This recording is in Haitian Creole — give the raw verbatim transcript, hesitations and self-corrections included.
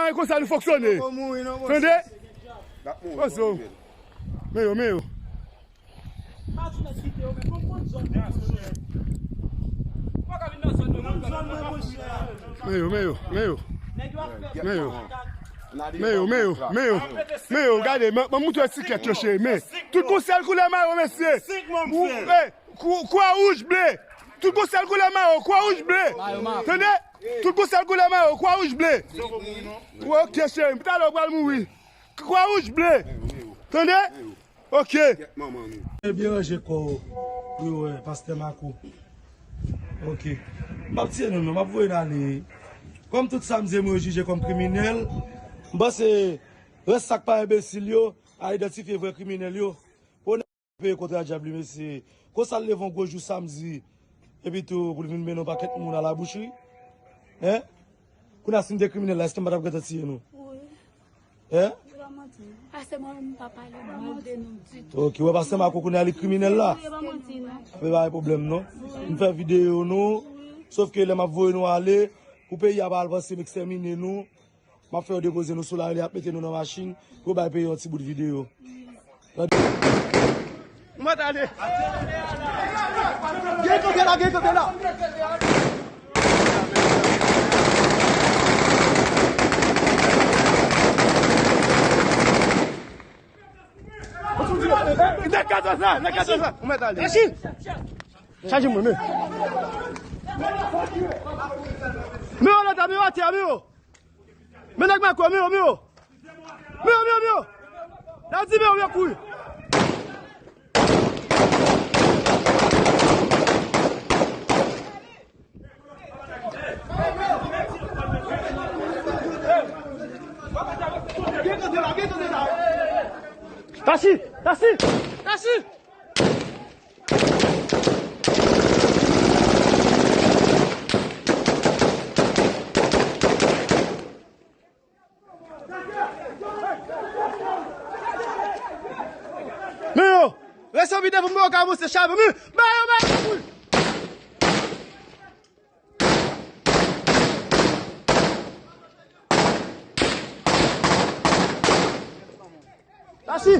E konsa nou fonksyone. Tande? Ozo. Men yo, men yo. Men yo, men yo, men yo. Men yo. Men yo, men yo, men yo. Men yo, gade, mwen, mwen moutre sikèt yo, cheri, men. Tout gon sèl koulè mayo, mesye. Ou, eh, Kwa, Kwa Wouj ble. Tout gon sèl koulè mayo, Kwa Wouj ble. Tande? Tout gon sèl koulè mayo, Kwa Wouj ble. Ok, cheri, talè w pral mouri. Kwa Wouj ble. Tande? Ok. Ebyen, ranje kò w. Wi, wè, pastè Mako. Ok. M ap tiye nou, non, m ap voye n ale. Kòm tout sa m di, mwen yo jije kòm kriminèl, m panse rès sa k pa enbesil yo a idantifye vrè kriminèl yo. Peye kontra dyab li, mesye. Konsa l leve yon gwo jou samdi. Epi tou, pou l vin mennen yon pakèt moun a la boucherie. Hein? Kounye a, si m te kriminèl la, èske m pa t ap gentan tiye nou? Wi. Hein? Pastè, mwen menm, m pa pale mal de nou ditou. Ok, wè, pastè Mako kounye a, li kriminèl la. Wi, e pa manti, non. Ape pa gen pwoblèm, non. M fè videyo nou. Sof ke lè m ap voye nou ale, pou peyi a pa al panse m ekstèmine nou. M ap fè yo depoze nou sou lari, y ap mete nou nan machin pou yo bay peyi yon ti bout videyo. Mwen tande. Gen kanpe la, gen kanpe la. Nèg katòz la, nèg katòz la. Mwen tande. Chaje mwen, men. Men yo, lòt la, men yo atè, men yo. Men nèg Mako, men yo, men yo. Men yo, men yo, men yo. L ap di men yo, men yo kouri. Tachi! Tachi! Tachi! Men yo, rete vide pou mwen ka avanse chave. Men, ba yo, ba yo. Tachi!